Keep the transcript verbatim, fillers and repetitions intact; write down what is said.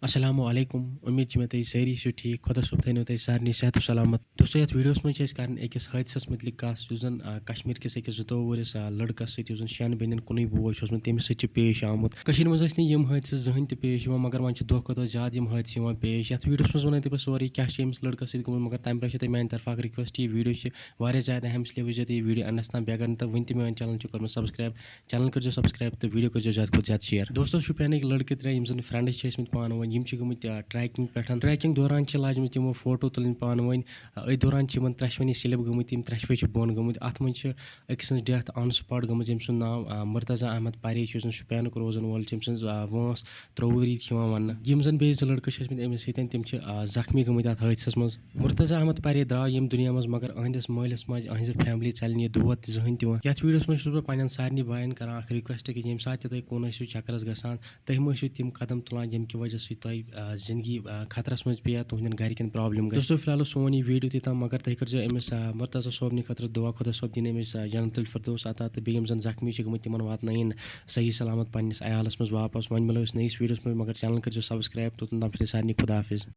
السلام علیکم، امید چھِ مےٚ تُہۍ سٲری چھِو ٹھیٖک۔ خۄدا صٲب تھٲینو تۄہہِ سارنٕے صحت و سلامت۔ دوستو، یتھ ویڈیوس منٛز چھِ أسۍ کران أکِس حٲدثس متعلق کتھ، یُس زن، آ، کشمیر کِس أکِس زٕتووُہ وُہرِس، آ، لڑکس سۭتۍ، یُس زن شٮ۪ن بیٚنٮ۪ن کُنُے بوے چھُ اوسمُت، تٔمِس سۭتۍ چھِ پیش آمُت۔ کٔشیٖرِ منٛز ٲسۍ نہٕ یِم حٲدثہٕ زٕہٕنۍ تہِ پیش یِوان، مگر وۄنۍ چھِ دۄہ کھۄتہٕ دۄہ زیادٕ یِم حٲدثہٕ یِوان پیش۔ یتھ ویڈیوس منٛز ونو تۄہہِ بہٕ سورُے کیٛاہ چھِ أمِس لڑکس سۭتۍ گوٚمُت، مگر تمہِ برٛونٛہہ چھِ تۄہہِ میانہِ طرفہٕ اکھ request، یہِ ویڈیو چھِ واریاہ زیادٕ اہم، اس لیے وٕچھزیو تُہۍ یہِ ویڈیو endس تام۔ بیٚیہِ اگر نہٕ تۄہہِ وٕنہِ تہِ میون channel چھُ کوٚرمُت subscribe، channel کٔرزیو subscribe تہٕ ویڈیو کٔرزیو زیادٕ کھۄتہٕ زیادٕ share۔ دوستو، شُپینٕکۍ لڑکہٕ ترٛےٚ، یِم زن friend چھِ ٲسمٕتۍ پانہٕ ؤنۍ، یِم چھِ گٔمٕتۍ، آ، trekking پٮ۪ٹھ۔ Trekking دوران چھِ لاجمٕتۍ یِمو فوٹو تُلٕنۍ پانہٕ ؤنۍ۔ آ، أتھۍ دوران چھِ یِمن ترٛٮ۪شوٕنی slip گٔمٕتۍ، یِم ترٛٮ۪شوے چھِ بۄن گٔمٕتۍ۔ اتھ منٛز چھِ أکۍ سٕنٛز death on spot گٔمٕژ، ییٚمۍ سُنٛد ناو، آ، مرتضی احمد پرے چھُ، یُس زن شُپینُک روزن وول چھُ، ییٚمۍ سٕنٛز، آ، وٲنٛس ترٛۆوُہ ؤری چھِ یِوان وننہٕ۔ یِم زن بیٚیہِ زٕ لڑکہٕ چھِ ٲسمٕتۍ أمِس سۭتۍ، تِم چھِ، آ، زخمی گٔمٕتۍ اتھ حٲدثس منٛز۔ مرتضی احمد پرے درٛاو ییٚمہِ دُنیا منٛز، مگر أہنٛدِس مٲلِس ماجہِ، أہنٛزِ family ژلہِ نہٕ یہِ دود تہِ زٕہٕنۍ تہِ وۄنۍ۔ یتھ ویڈیوس منٛز چھُس بہٕ پننٮ۪ن سارنٕے باین کران اکھ request کہِ ییٚمہِ ساتہٕ تہِ تُہۍ کُن ٲسِو چکرس گژھان، تُہۍ مہٕ ٲسِو تِم قدم تُلان، ییٚمہِ کہِ وجہ سۭتۍ تۄہہِ، آ، زندگی، آ، خطرس منٛز پیٚیہِ یا تُہنٛدٮ۪ن گرِکٮ۪ن problem گژھِ۔ دوستو، فی الحال اوس سون یہِ ویڈیو تہِ تام، مگر تُہۍ کٔرزیو أمِس، آ، مرتضی صٲبنہِ خٲطرٕ دعا، خۄدا صٲب دِنۍ أمِس، آ، جنت الفردوس عطا، تہٕ بیٚیہِ یِم زن زخمی چھِ گٔمٕتۍ، تِمن واتنٲیِن صحیح سلامت پننِس عیالس منٛز واپس۔ وۄنۍ مِلو أسۍ نٔیِس ویڈیوس منٛز، مگر channel کٔرزیو subscribe۔ توٚتام چھُ تۄہہِ سارنٕے خۄدا حافظ۔